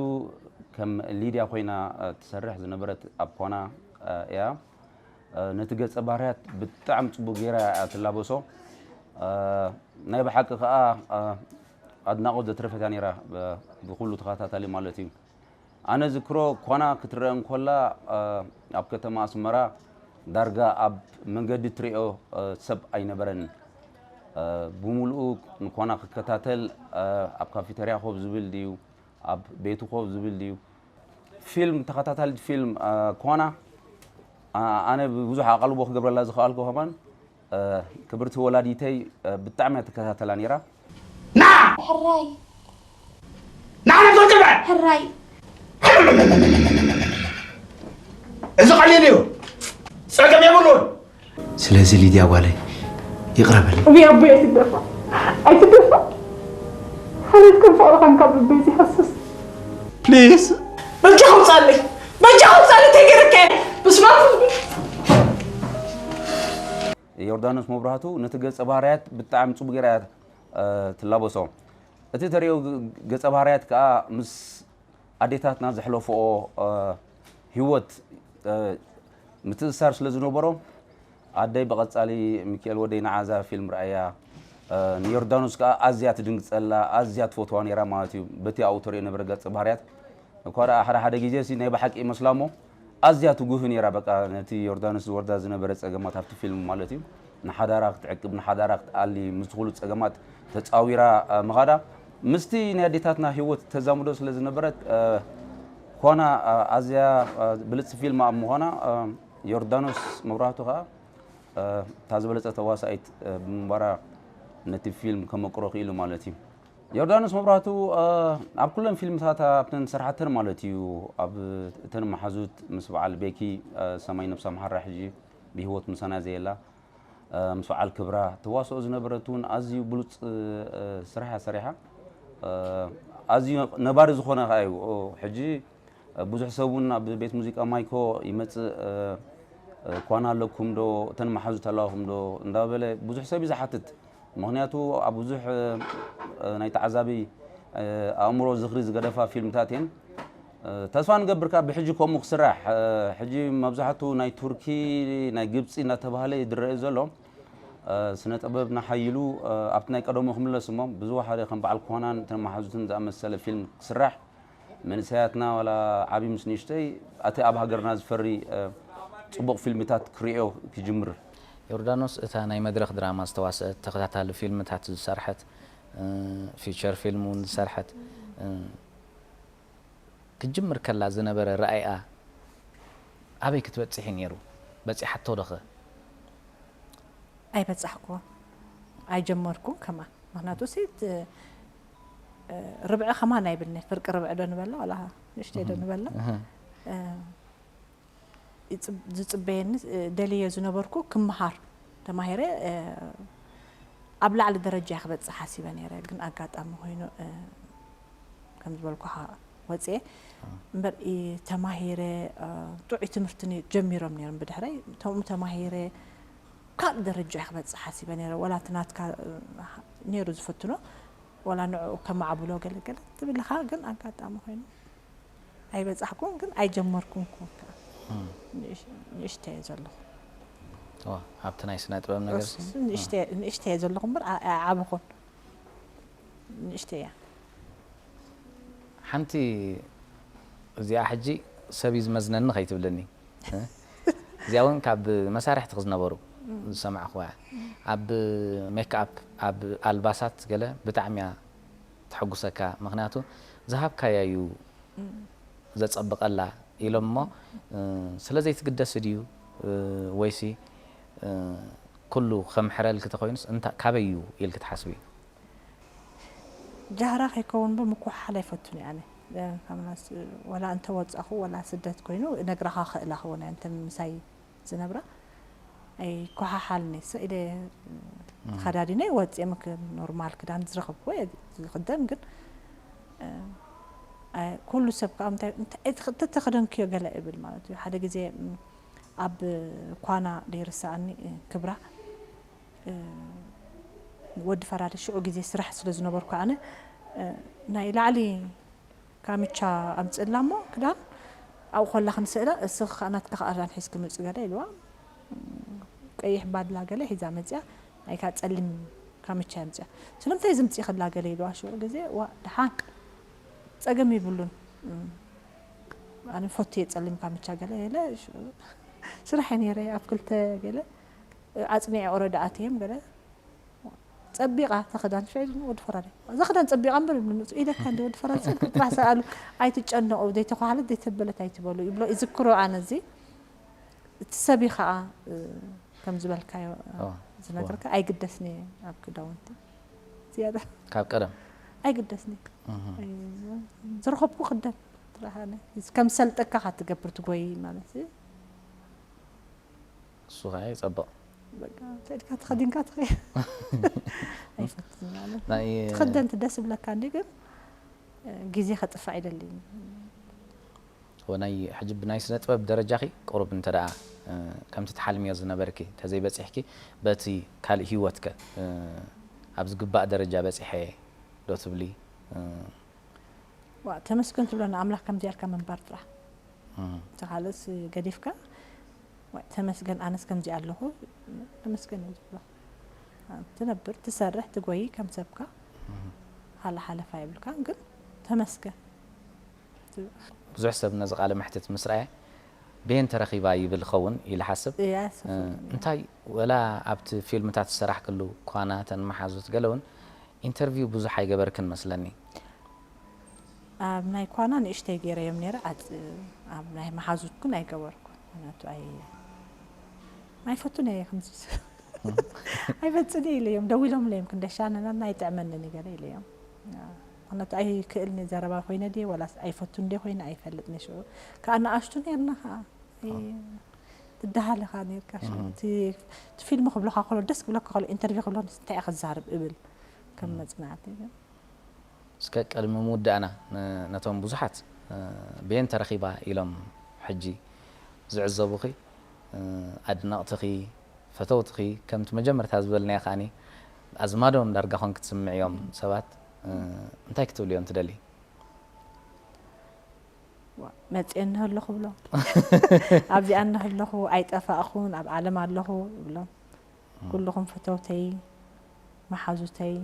ከም ሊድያ ኮይና ትሰርሕ ዝነበረት ኣብ ኳና እያ። ነቲ ገጸ ባህርያት ብጣዕሚ ጽቡቕ ገይራ እያ ትላበሶ። ናይ ብሓቂ ከኣ ኣድናቖት ዘትረፈት እያ ነይራ ብኩሉ ተኸታታሊ ማለት እዩ። ኣነ ዝክሮ ኳና ክትረአ እንኮላ ኣብ ከተማ ኣስመራ ዳርጋ ኣብ መንገዲ ትሪኦ ሰብ ኣይነበረን። ብምሉኡ ንኳና ክከታተል ኣብ ካፌተርያ ኮፍ ዝብል ድዩ ኣብ ቤቱ ኮፍ ዝብል ድዩ? ፊልም ተኸታታሊት ፊልም ኳና ኣነ ብዙሕ ኣቓልቦ ክገብረላ ዝኸኣልኩ ከማን ክብርቲ ወላዲተይ ብጣዕሚ እያ ትከታተላ ነይራ። ሕራይ ንዓና ዞር በል ሕራይ እዚ ቀሊል እዩ፣ ጸገም የብሉን። ስለዚ ሊድያ ጓለይ ይቕረ በሊ። እውይ ኣቦይ ኣይትደፋ ኣይትደፋ ሓሊፍ ከም ፍቕርኻን ካብ ልበይ ዘይሃስስ። ፕሊስ በጃ ውፃለይ በጃ ውፃለይ ተገይረከ ብስማት ዮርዳኖስ መብራህቱ ነቲ ገጸ ባህርያት ብጣዕሚ ጽቡቕ ገይራ እያ ትላበሶ። እቲ ተርእዮ ገጸ ባህርያት ከኣ ምስ ኣዴታትና ዘሕለፍኦ ህይወት ምትእስሳር ስለ ዝነበሮ ኣደይ ብቐጻሊ ሚካኤል ወደይ ንዓዛ ፊልም ረኣያ ንዮርዳኖስ ከኣ ኣዝያ ትድንግጸላ ኣዝያ ትፈትዋ ነይራ ማለት እዩ በቲ ኣብኡ ተርእዮ ነበረ ገጸ ባህርያት እኳ ደኣ ሓደ ሓደ ግዜ ሲ ናይ ብሓቂ ይመስላ እሞ ኣዝያ ትጉህ ነይራ በቃ ነቲ ዮርዳኖስ ዝወርዳ ዝነበረ ጸገማት ኣብቲ ፊልም ማለት እዩ ንሓዳራ ክትዕቅብ ንሓዳራ ክትኣሊ ምስቲ ኩሉ ጸገማት ተጻዊራ ምኻዳ ምስቲ ናይ ኣዴታትና ህይወት ተዛምዶ ስለ ዝነበረት ኳና ኣዝያ ብልጽቲ ፊልም ኣብ ምዃና ዮርዳኖስ መብራህቱ ከኣ እታ ዝበለጸ ተዋሳኢት ብምንባራ ነቲ ፊልም ከመቅሮ ክኢሉ ማለት እዩ። ዮርዳኖስ መብራህቱ ኣብ ኩለን ፊልምታት ኣብተን ዝሰርሓተን ማለት እዩ ኣብ እተን መሓዙት ምስ በዓል ቤኪ ሰማይ ነብሳ መሓራ ሕጂ ብህይወት ምሳና ዘየላ ምስ በዓል ክብራ ትዋስኦ ዝነበረት እውን ኣዝዩ ብሉፅ ስራሕ እያ ሰሪሓ ኣዝዩ ነባሪ ዝኾነ ከዓ እዩ ሕጂ ብዙሕ ሰብ እውን ኣብ ቤት ሙዚቃ ማይኮ ይመፅእ ኳና ኣለኩም ዶ እተን መሓዙት ኣለኹም ዶ እንዳበለ ብዙሕ ሰብ እዩ ዝሓትት ምኽንያቱ ኣብ ብዙሕ ናይ ተዓዛቢ ኣእምሮ ዝኽሪ ዝገደፋ ፊልምታት እየን ተስፋ ንገብር ካብ ብሕጂ ከምኡ ክስራሕ ሕጂ መብዛሕቱ ናይ ቱርኪ ናይ ግብፂ እናተባህለ ይድረእ ዘሎ ስነ ጥበብ ናሓይሉ ኣብቲ ናይ ቀደሙ ክምለስ እሞ ብዝወሓደ ከም በዓል ኮናን ተመሓዙትን ዝኣመሰለ ፊልም ክስራሕ መንእሰያትና ዋላ ዓብዪ ምስ ንእሽተይ ኣቲ ኣብ ሃገርና ዝፈሪ ፅቡቕ ፊልምታት ክርእዮ ክጅምር። ዮርዳኖስ እታ ናይ መድረኽ ድራማ ዝተዋስአት፣ ተኸታታሊ ፊልምታት ዝሰርሐት፣ ፊቸር ፊልም እውን ዝሰርሐት፣ ክትጅምር ከላ ዝነበረ ራእይኣ ኣበይ ክትበፅሕ እዩ ነይሩ? በፂሓቶ ዶ ኸ? ኣይበፃሕኩዎን ኣይጀመርኩን ከማን ምኽንያቱ ሲ ርብዒ ከማን ኣይብልኒ ፍርቂ ርብዒ ዶ ንበላ ዋላ ንእሽተይ ዶ ንበላ ዝፅበየኒ ደልየ ዝነበርኩ ክምሃር ተማሂረ ኣብ ላዕሊ ደረጃ ክበፅሕ ሓሲበ ነይረ ግን ኣጋጣሚ ኮይኑ ከም ዝበልኩኻ ወፅየ እምበር ተማሂረ ጥዑይ ትምህርቲ ጀሚሮም ነይሮም ብድሕረይ ተምኡ ተማሂረ ካብ ደረጃ ክበፅሕ ሓሲበ ነይረ ወላ እቲ ናትካ ነይሩ ዝፍትኖ ወላ ንዕኡ ከማዕብሎ ገለገለ ትብልኻ ግን ኣጋጣሚ ኮይኑ ኣይበፃሕኩን ግን ኣይጀመርኩን ኩን ከዓ ንእሽተ እየ ዘለኹ ኣብቲ ናይ ስነ ጥበብ ነገር ንእሽተ እየ ዘለኹ እምበር ኣይዓበኹን ንእሽተ እያ ሓንቲ እዚኣ ሕጂ ሰብ እዩ ዝመዝነኒ ከይትብለኒ እዚኣ እውን ካብ መሳርሕቲ ዝነበሩ ዝሰማዕኹዋ ኣብ ሜክኣፕ ኣብ ኣልባሳት ገለ ብጣዕሚ እያ ተሐጉሰካ ምክንያቱ ዝሃብካያ እዩ ዘጸብቐላ ኢሎም እሞ ስለ ዘይትግደስ ድዩ ወይሲ ኩሉ ከም ሕረልኪ ተኾይኑስ እንታ ካበይ እዩ ኢልኪ ትሓስቢ? ጃህራ ከይከውን ብ ምኩሓል ኣይፈቱን እየ ኣነ ወላ እንተ ወጻኹ ወላ ስደት ኮይኑ ነግረኻ ክእላ ክውን እየ እንተ ምሳይ ዝነብራ ኣይኮሓሓልኒ ሰ ኢለ ተኸዳዲነ ወጽየ ምክ ኖርማል ክዳን ዝረኸብኩ እየ ዝኽደን ግን ኩሉ ሰብ ከዓ እንታይ ተተኸደንክዮ ገለ እብል ማለት እዩ ሓደ ግዜ ኣብ ኳና ደይርሳኣኒ ክብራ ወዲ ፈራደ ሽዑ ግዜ ስራሕ ስለ ዝነበርኩ ኣነ፣ እ፣ ናይ ላዕሊ ካምቻ ኣምጽእላ እሞ ክዳን ኣብኡ ከላ ክንስእላ፣ እስኺ ከኣ ናትካ ከኣ ክዳን ሒዝኪ ምጺ ገለ ኢልዋ። ቀይሕ ባድላ ገለ ሒዛ መጽያ፣ ናይ ከኣ ጸሊም ካምቻ እያ ኣምጽያ። ስለምንታይ እዚ ምጺእክላ ገለ ኢልዋ ሽዑ ግዜ፣ ዋ ደሓን ጸገም የብሉን። እም፣ ኣነ ፈቱ እየ ጸሊም ካምቻ ገለ ኢለ፣ ሽዑ ስራሕ እየ ነይረ ኣብ ክልተ ገለ ኣጽኒዐ ኦረዲ ኣትየም ገለ ጸቢቓ እታ ክዳን ሽዑ ኢሉ ወዲ ፈራዳይ። እዛ ክዳን ጸቢቓ እምበር ይብሉ ንጹ ኢለካ እንደ ወዲ ፈራዳይ ስልኪ ጥራሕ ሰኣሉ። ኣይትጨነቑ፣ ዘይተኳህለት ዘይተበለት ኣይትበሉ ይብሎ ይዝክሮ። ኣነ እዚ እቲ ሰብ እዩ ኸኣ፣ እ፣ ከም ዝበልካዮ፣ እ፣ ኣዎ። ዝነግርካ ኣይግደስኒ እየ ኣብ ክዳውንቲ ዝያዳ ካብ ቀደም ኣይግደስኒ። እህ። ኣይ፣ ዝረኸብኩ ክደን ጥራሕ ኣነ። ከም ሰልጠካ ኻትገብር ትጎይ ማለት እዩ። እሱ ኸዓ ይጸብቕ። በቃ፣ ሰድካ ተኸዲንካ ትኸ-፣ ኣይፈትን ማለት። ናይ ትኽደን ትደስ ብለካ እንዲ ግን፣ እ፣ ግዜ ከጥፋ ኣይደልን። ወ-፣ ናይ ሕጂ ብናይ ስነ ጥበብ ደረጃኺ ቁሩብ እንተ ደኣ፣ እ፣ ከምቲ ትሓልምዮ ዝነበርኪ እንተዘይበጺሕኪ፣ በቲ ካልእ ህይወትከ፣ እ፣ ኣብ ዝግባእ ደረጃ በጺሐ ዶ ትብሊ? እ፣ ዋ፣ ተመስገን ትብሎ ንኣምላኽ ከምዚኣ ኢልካ ምንባር ጥራሕ። እም። እቲ ካልእስ ገዲፍካ፣ ዋ፣ ተመስገን ኣነስ ከምዚኣ ኣለኹ፣ ተመስገን እዩ ዝብሎ። ትነብር፣ ትሰርሕ፣ ትጎይ ከም ሰብካ። እም። ሃለ ሓለፋ የብልካን፣ ግን ተመስገን። ብዙሕ ሰብ ነዚ ቃለ መሕትት ምስ ረኣየ፣ "በየን ተረኺባ?" ይብል ኸውን ኢለ ሓስብ። እያ፣ እ፣ ሰፈር እያ። እንታይ፣ ወላ ኣብቲ ፊልምታት ዝሰራሕክሉ ኳና፣ እተን መሓዙት ገለ እውን ኢንተርቪው ብዙሕ ኣይገበርክን መስለኒ። ኣብ ናይ ኳና ንእሽተይ ገይረዮም ነይረ፣ ኣጽ-፣ ኣብ ናይ መሓዙት ግን ኣይገበርኩን። ምኽንያቱ ኣይ-፣ ኣይፈቱን እየ ከምዚ። ኣይፈጽን እየ ኢለዮም፣ ደዊሎምለይ እዮም፣ ክንደሻ ነናና ኣይጥዕመንን እዩ ገለ ኢለዮም። ምኽንያቱ ኣይክእልን እየ ዘረባ ኮይነ ድየ፣ ወላስ ኣይፈቱን ድየ ኮይነ ኣይፈልጥን እየ። ሽዑ ከኣ ንኣሽቱ ነርና ከኣ። ኣይ-፣ ትደሃል ኢኻ ነርካ። ሽዑ እህ። እቲ፣ እቲ ፊልም ክብለኻ ከሎ፣ ደስ ክብለካ ከሎ፣ ኢንተርቪው ክብሎ፣ እንታይ እየ ክዛረብ እብል ከም እህ። መጽናዕቲ ግን። እስከ ቅድሚ ምውዳእና ን-፣ ነቶም ብዙሓት፣ እ፣ በየን ተረኺባ ኢሎም ሕጂ ዝዕዘቡኺ፣ እ፣ ኣድነቕትኺ፣ ፈተውትኺ፣ ከምቲ መጀመርታ ዝበልናዮ ከኣኒ ኣዝማዶም ዳርጋ ኮንኪ ትስምዕዮም ሰባት፣ እ፣ እንታይ ክትብልዮም ትደሊ? ዋ፣ መጽኤ እነሀ ኣለኹ ብሎም። ኣብዚኣ እነሀ ኣለኹ፣ ኣይጠፋእኹን፣ ኣብ ዓለም ኣለኹ ብሎም። እም። ኩልኹም ፈተውተይ፣ መሓዙተይ፣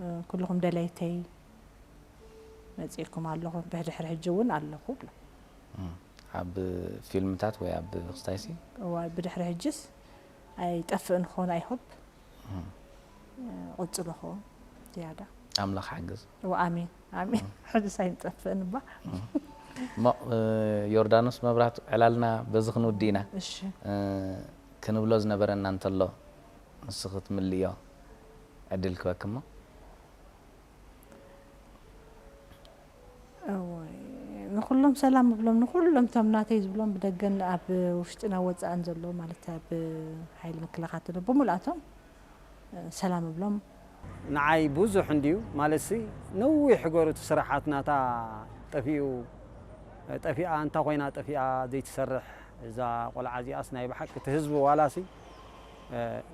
እ፣ ኩልኹም ደለይተይ መጺእኩም ኣለኹም፣ ብድሕሪ ሕጂ እውን ኣለኹ ብሎም። እም። ኣብ ፊልምታት ወይ ኣብ ክስታይሲ? እዋ፣ ብድሕሪ ሕጅስ ኣይጠፍእን ክኾን፣ I hope። እም። እ፣ ቅጽሎ ክኸውን ዝያዳ። ኣምላኽ ሓግዝ። እዋ፣ ኣሜን፣ ኣሜን። እም። ሕጅስ ኣይንጠፍእን እባ። እም። እሞ፣ እ፣ ዮርዳኖስ መብራህቱ፣ ዕላልና በዚ ክንውዲ ኢና። እሺ። እ፣ ክንብሎ ዝነበረና እንተሎ፣ ንስኺ ትምልእዮ ዕድል ክበኪ እሞ። እወይ፣ ንኹሎም ሰላም እብሎም፣ ንኹሎም እቶም ናተይ ዝብሎም ብደገን ኣብ ውሽጥን ኣብ ወጻእን ዘለዉ፣ ማለት ኣብ ሓይሊ ምክልኻል ዘለዉ ብምልኣቶም ሰላም እብሎም። ንዓይ ብዙሕ እንድዩ፣ ማለትሲ ነዊሕ ገሩ እቲ ስራሓት ናታ ጠፊኡ፣ ጠፊኣ፣ እንታ ኮይና ጠፊኣ ዘይትሰርሕ እዛ ቆልዓ እዚኣስ ናይ ብሓቂ እቲ ህዝቢ ዋላሲ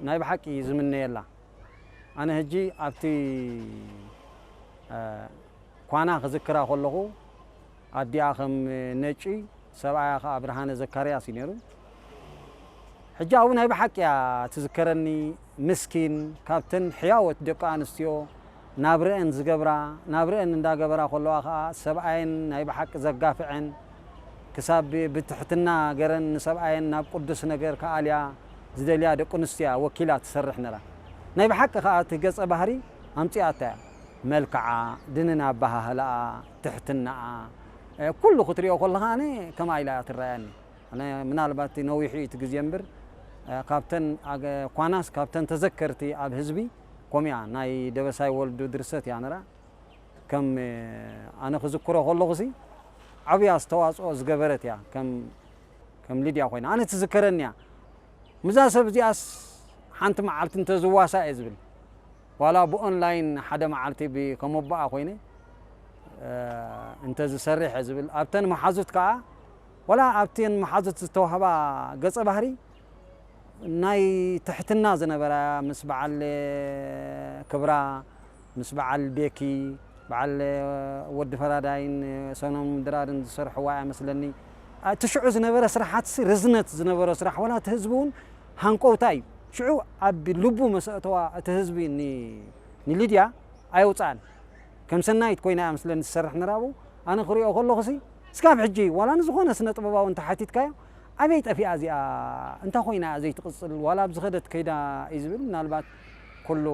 ናይ ብሓቂ እዩ ዝምነየላ። ኣነ ሕጂ ኣብቲ፣ እ፣ ኳና ክዝክራ ከለኹ፣ ኣዲኣ ከም ነጪ፣ ሰብኣያ ኸዓ ብርሃነ ዘካርያስ እዩ ነይሩ። ሕጂ ኣብኡ ናይ ብሓቂ እያ ትዝከረኒ። ምስኪን፣ ካብተን ሕያወት ደቂ ኣንስትዮ ናብረአን ዝገብራ፣ ናብረአን እንዳገበራ ከለዋ ኸዓ ሰብኣየን ናይ ብሓቂ ዘጋፍዐን፣ ክሳብ ብትሕትና ገረን ንሰብኣየን ናብ ቅዱስ ነገር ክኣልያ ዝደልያ ደቂ ኣንስትዮ እያ ወኪላ ትሰርሕ ነራ። ናይ ብሓቂ ከኣ እቲ ገጸ ባህሪ ኣምጺኣታ እያ። መልክዓ፣ ድንን ኣበሃህላኣ፣ ትሕትናኣ፣ እ፣ ኩሉ ክትሪኦ ከለኻ ኣነ ከምኣ ኢላ እያ ትረኣየኒ። ኣነ ምናልባት ነዊሑ እዩ እቲ ግዜ እምበር፣ እ፣ ካብተን ኣገ-፣ ኳናስ ካብተን ተዘከርቲ ኣብ ህዝቢ ኮሚያ ናይ ደበሳይ ወልዱ ድርሰት እያ ነራ። ከም ኣነ ክዝክሮ ከለኹሲ ዓብይ ኣስተዋፅኦ ዝገበረት እያ። ከም፣ ከም ሊድያ ኮይና ኣነ ትዝከረኒ እያ። ምዛ ሰብ እዚኣስ ሓንቲ መዓልቲ እንተዝዋሳ እየ ዝብል። ዋላ ብኦንላይን ሓደ መዓልቲ ብ-፣ ከም ኣቦኣ ኮይነ፣ እ፣ እንተዝሰርሕ እየ ዝብል። ኣብተን መሓዙት ከዓ፣ ዋላ ኣብተን መሓዙት ዝተዋህባ ገፀ ባህሪ ናይ ትሕትና ዝነበራ ምስ በዓል ክብራ፣ ምስ በዓል ቤኪ፣ በዓል ወዲ ፈራዳይን ሰኖም ድራርን ዝሰርሕዋ እያ መስለኒ። እቲ ሽዑ ዝነበረ ስራሓትሲ ርዝነት ዝነበሮ ስራሕ፣ ዋላ እቲ ህዝቢ እውን ሃንቀውታ እዩ። ሽዑ ኣብ ልቡ መሰእተዋ እቲ ህዝቢ ኒ-፣ ንሊድያ ኣየውፅኣን። ከም ሰናይት ኮይና እያ መስለኒ ትሰርሕ ነራቡ። ኣነ ክሪኦ ከለኹሲ እስካብ ሕጂ ዋላ ንዝኾነ ስነ ጥበባዊ እንተሓቲትካዮ ኣበይ ጠፊኣ እዚኣ፣ እንታይ ኮይና እያ ዘይትቕጽል፣ ዋላ ኣብ ዝኸደት ከይዳ እዩ ዝብል። ምናልባት ኩሉ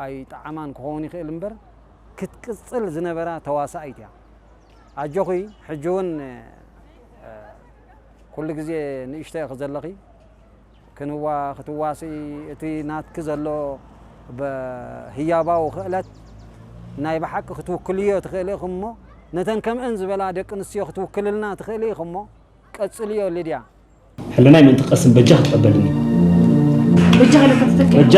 ኣይጠዓማን ክኸውን ይኽእል እምበር ክትቅጽል ዝነበራ ተዋሳኢት እያ። ኣጆኺ፣ ሕጂ እውን ኩሉ ግዜ ንእሽቶ ኢኺ ዘለኺ። ክንዋ-፣ ክትዋስኢ እቲ ናትኪ ዘሎ ብ-፣ ህያባዊ ክእለት ናይ ብሓቂ ክትውክልዮ ትኽእሊ ኢኺ እሞ፣ ነተን ከምአን ዝበላ ደቂ ኣንስትዮ ክትውክልልና ትኽእሊ ኢኺ እሞ፣ ቀጽልዮ ሊድያ። ሕልናይ ምእንቲ ክቐስን በጃ ክትቐበልኒ። በጃ ኢለ ከተተኪ። በጃ።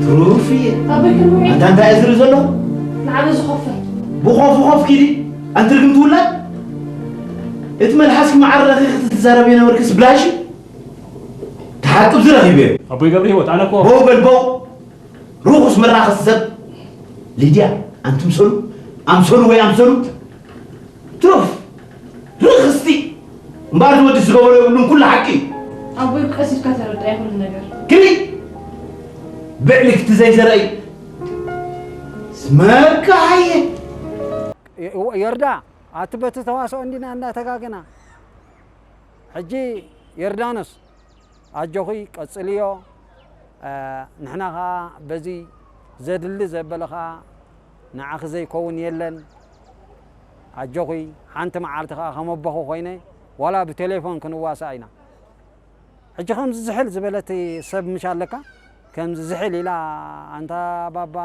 ትሩፍ እየ። ኣበይ ክንርኢ? ኣንታ እንታይ እየ ዝርኢ ዘለኹ? ንዓበ ዝኸፍል። ብኾፍ ኾፍ ኪዲ፣ ኣንቲ ርግምቲ ውላድ። እቲ መልሓስኪ መዓር ረኺኺ ክትዛረቢ የነበርክስ ብላሽ። ተሓቅብ ዝረኺበዮ። ኣቦይ ገብረ ህይወት፣ ኣነ እኮ ቦው በል ቦው። ርኹስ መራኸሲ ሰብ። ሊድያ፣ ኣንቱም ሰሉ፣ ኣምሰሉ ወይ ኣምሰሉ። ትሩፍ። ርኽስቲ። እምበኣር ዝወዲ ዝገበሮ የብሉን፣ ኩሉ ሓቂ እዩ። ኣቦይ ቀስ ኢልካ ተረዳእ ኩሉ ነገር። ክሊ። ብዕልክቲ ዘይዘረኢ። ስመካ ሃየ። ዮ-፣ ዮርዳ፣ ኣቲ በቲ ተዋስኦ እንዲና እንዳተጋገና። ሕጂ ዮርዳኖስ፣ ኣጆኺ ቀጽልዮ። እ፣ ንሕና ኸኣ በዚ ዘድሊ ዘበለ ኸኣ ንዓኺ ዘይከውን የለን። ኣጆኺ፣ ሓንቲ መዓልቲ ኸኣ ከም ኣቦኺ ኮይነ ዋላ ብቴሌፎን ክንዋሳእ ኢና። ሕጂ ከምዚ ዝሕል ዝበለት ሰብ ምሽ ኣለካ? ከምዚ ዝሕል ኢላ፣ "ኣንታ ባባ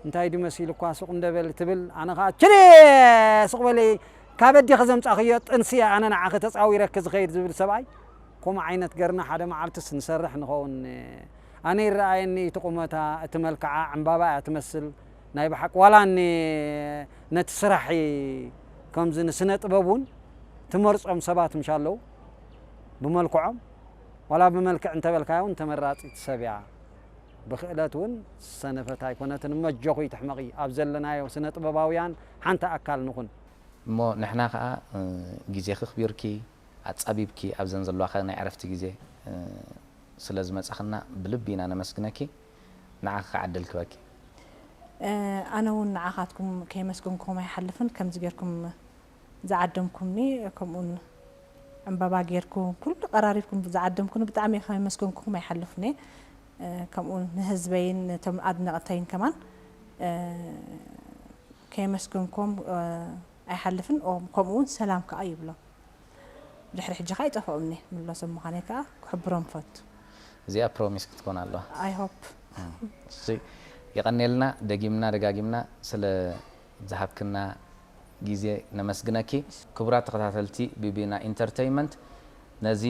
እንታይ ድዩ መሲሉ እኳ ሱቕ እንደ በል" ትብል፣ ኣነ ኸኣ "ችሊ ሱቕ በሊ፣ ካብ ኣዴኺ ዘምጻኽዮ ጥንሲ እየ ኣነ ንዓኺ ተጻዊረኪ ዝኸይድ" ዝብል ሰብኣይ፣ ከምኡ ዓይነት ገርና ሓደ መዓልትስ ንሰርሕ ንኸውን። ኣነ ይረኣየኒ እቲ ቁመታ፣ እቲ መልክዓ፣ ዕምባባ እያ ትመስል ናይ ብሓቂ። ዋላ ኒ-፣ ነቲ ስራሕ ከምዚ ንስነ ጥበብ እውን ትመርጾም ሰባት ምሽ ኣለዉ፣ ብመልክዖም፣ ዋላ ብመልክዕ እንተበልካዮ እውን ተመራጺት ሰብ እያ። ብክእለት እውን ዝሰነፈት ኣይኮነትን። እሞ ኣጆኺ ትሕመቒ፣ ኣብ ዘለናዮ ስነ ጥበባውያን ሓንቲ ኣካል ንኹን። እሞ ንሕና ኸኣ፣ እ፣ ግዜኺ ኣኽቢርኪ፣ ኣጻቢብኪ ኣብዘን ዘለዋኸ ናይ ዕረፍቲ ግዜ፣ እ፣ ስለ ዝመጻኽና ብልቢ ኢና ነመስግነኪ። ንዓኺ ከዓ ዕድል ክበኪ። እ፣ ኣነ እውን ንዓኻትኩም ከየመስገንኩኹም ኣይሓልፍን። ከምዚ ጌርኩም ዝዓደምኩምኒ፣ ከምኡውን ዕምባባ ጌርኩም፣ ኩሉ ቀራሪብኩም ዝዓደምኩኒ ብጣዕሚ ከየመስገንኩኹም ኣይሓልፍን እየ። እ፣ ከምኡውን ንህዝበይን ነቶም ኣድነቕተይን ከማን፣ እ፣ ከየመስገንኩም፣ እ፣ ኣይሓልፍን። ኦም፣ ከምኡውን ሰላም ከኣ ይብሎም። ድሕሪ ሕጂ ከኣ ኣይጠፍኦምኒ፣ ምለሶም ምዃነይ ከኣ ክሕብሮም እፈቱ። እዚኣ ፕሮሚስ ክትኮን ኣለዋ። I hope። እም። እሺ፣ የቐንየልና፣ ደጊምና ደጋጊምና ስለ ዝሃብክና ግዜ ነመስግነኪ። ክቡራት ተኸታተልቲ ቢቢና ኢንተርተይንመንት፣ ነዚ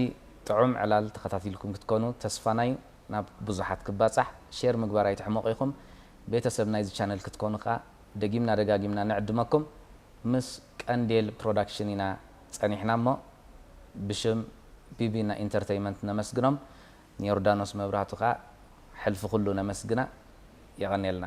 ጥዑም ዕላል ተኸታቲልኩም ክትኮኑ ተስፋና እዩ። ናብ ብዙሓት ክባጻሕ ሼር ምግባር ኣይትሕመቑ ኢኹም። ቤተሰብ ናይዚ ቻነል ክትኮኑ ከኣ ደጊምና ደጋጊምና ንዕድመኩም። ምስ ቀንዴል ፕሮዳክሽን ኢና ጸኒሕና እሞ፣ ብሽም ቢቢና ኢንተርተይንመንት ነመስግኖም። ንዮርዳኖስ መብራህቱ ከኣ ሕልፊ ኩሉ ነመስግና። የቐንየልና።